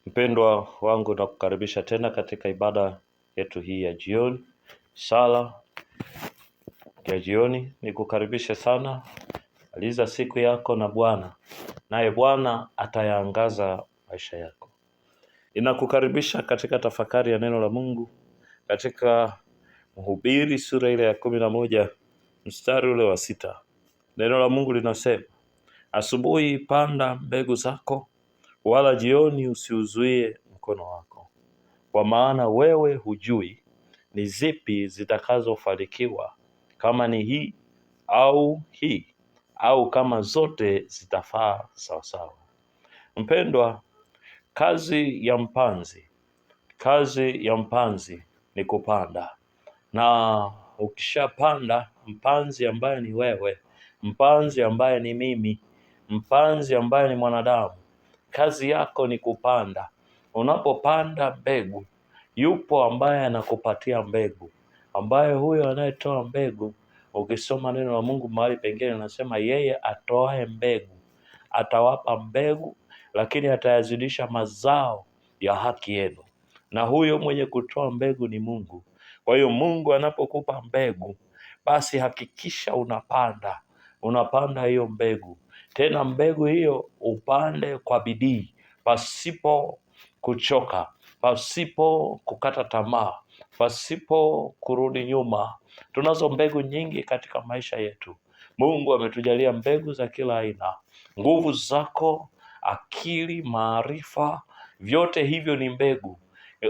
Mpendwa wangu, nakukaribisha tena katika ibada yetu hii ya jioni, sala ya jioni. Nikukaribishe sana, maliza siku yako na Bwana, naye Bwana atayaangaza maisha yako. Ninakukaribisha katika tafakari ya neno la Mungu katika Mhubiri sura ile ya 11 mstari ule wa 6. Neno la Mungu linasema, asubuhi panda mbegu zako, wala jioni usiuzuie mkono wako, kwa maana wewe hujui ni zipi zitakazofanikiwa, kama ni hii au hii, au kama zote zitafaa sawasawa. Mpendwa, kazi ya mpanzi ni kupanda, na ukishapanda, mpanzi ambaye ni wewe, mpanzi ambaye ni mimi, mpanzi ambaye ni mwanadamu, kazi yako ni kupanda. Unapopanda mbegu, yupo ambaye anakupatia mbegu, ambaye huyo anayetoa mbegu, ukisoma neno la Mungu mahali pengine anasema yeye atoae mbegu atawapa mbegu, lakini atayazidisha mazao ya haki yenu. Na huyo mwenye kutoa mbegu ni Mungu. Kwa hiyo Mungu anapokupa mbegu, basi hakikisha unapanda hiyo mbegu. Tena mbegu hiyo upande kwa bidii, pasipo kuchoka, pasipo kukata tamaa, pasipo kurudi nyuma. Tunazo mbegu nyingi katika maisha yetu. Mungu ametujalia mbegu za kila aina. Nguvu zako, akili, maarifa, vyote hivyo ni mbegu.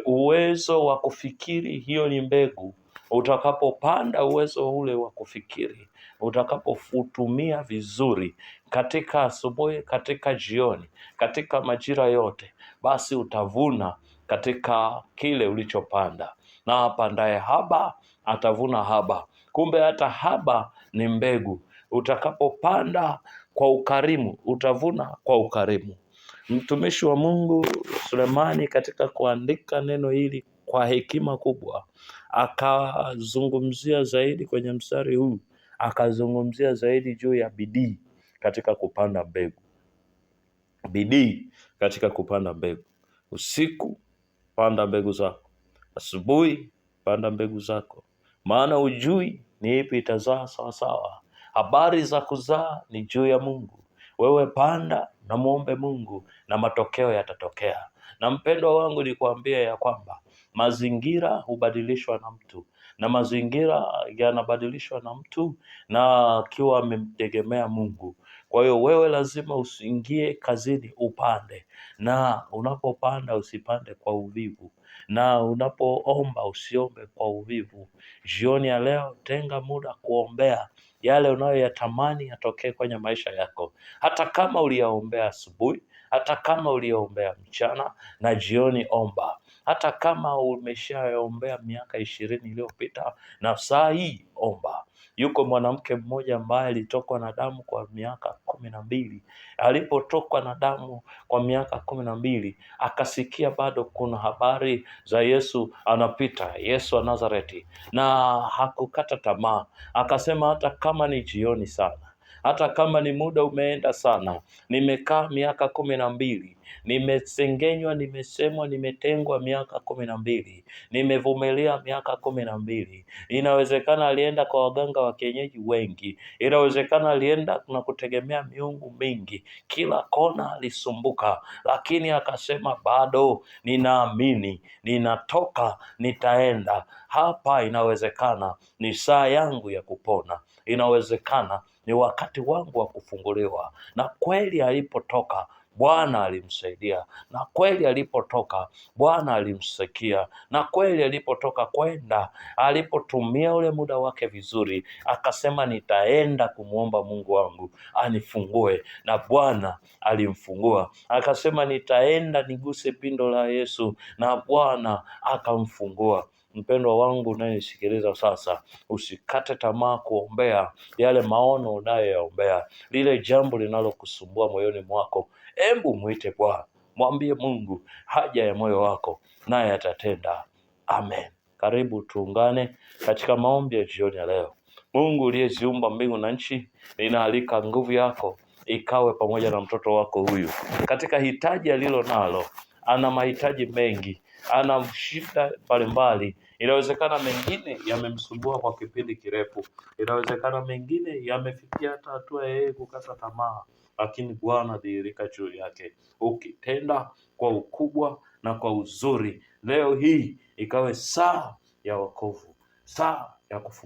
Uwezo wa kufikiri, hiyo ni mbegu. Utakapopanda uwezo ule wa kufikiri, utakapofutumia vizuri katika asubuhi, katika jioni, katika majira yote, basi utavuna katika kile ulichopanda. Na apandaye haba atavuna haba. Kumbe hata haba ni mbegu. Utakapopanda kwa ukarimu, utavuna kwa ukarimu. Mtumishi wa Mungu Sulemani katika kuandika neno hili kwa hekima kubwa, akazungumzia zaidi kwenye mstari huu, akazungumzia zaidi juu ya bidii katika kupanda mbegu. Bidii katika kupanda mbegu. Usiku panda mbegu zako, asubuhi panda mbegu zako, maana hujui ni ipi itazaa sawasawa. Habari za kuzaa ni juu ya Mungu. Wewe panda na muombe Mungu na matokeo yatatokea. Na mpendwa wangu, nikuambie ya kwamba mazingira hubadilishwa na mtu, na mazingira yanabadilishwa na mtu na akiwa amemtegemea Mungu. Kwa hiyo wewe lazima usiingie kazini upande, na unapopanda usipande kwa uvivu, na unapoomba usiombe kwa uvivu. Jioni ya leo tenga muda kuombea yale unayoyatamani yatokee kwenye maisha yako, hata kama uliyaombea asubuhi, hata kama uliyaombea mchana na jioni, omba. Hata kama umeshayaombea miaka 20 iliyopita na saa hii omba. Yuko mwanamke mmoja ambaye alitokwa na damu kwa miaka 12. Alipotokwa na damu kwa miaka 12, akasikia bado kuna habari za Yesu anapita, Yesu wa Nazareti, na hakukata tamaa. Akasema hata kama ni jioni sana, hata kama ni muda umeenda sana, nimekaa miaka 12, nimesengenywa, nimesemwa, nimetengwa miaka 12, nimevumilia miaka 12. Inawezekana alienda kwa waganga wa kienyeji wengi, inawezekana alienda na kutegemea miungu mingi, kila kona alisumbuka, lakini akasema bado ninaamini, ninatoka, nitaenda hapa. Inawezekana ni saa yangu ya kupona, inawezekana ni wakati wangu wa kufunguliwa. Na kweli alipotoka Bwana alimsaidia, na kweli alipotoka Bwana alimsikia, na kweli alipotoka kwenda, alipotumia ule muda wake vizuri, akasema nitaenda kumuomba Mungu wangu anifungue, na Bwana alimfungua. Akasema nitaenda niguse pindo la Yesu, na Bwana akamfungua. Mpendwa wangu unayenisikiliza sasa, usikate tamaa kuombea yale maono unayoyaombea, lile jambo linalokusumbua moyoni mwako. Embu mwite Bwana, mwambie Mungu haja ya moyo wako, naye atatenda. Amen. Karibu tuungane katika maombi ya jioni ya leo. Mungu uliyeziumba mbingu na nchi, ninaalika nguvu yako ikawe pamoja na mtoto wako huyu katika hitaji alilo nalo. Ana mahitaji mengi, ana shida mbalimbali. Inawezekana mengine yamemsumbua kwa kipindi kirefu, inawezekana mengine yamefikia hata hatua ya yeye kukata tamaa, lakini Bwana dhihirika juu yake, ukitenda kwa ukubwa na kwa uzuri. Leo hii ikawe saa ya wokovu, saa ya kufungua.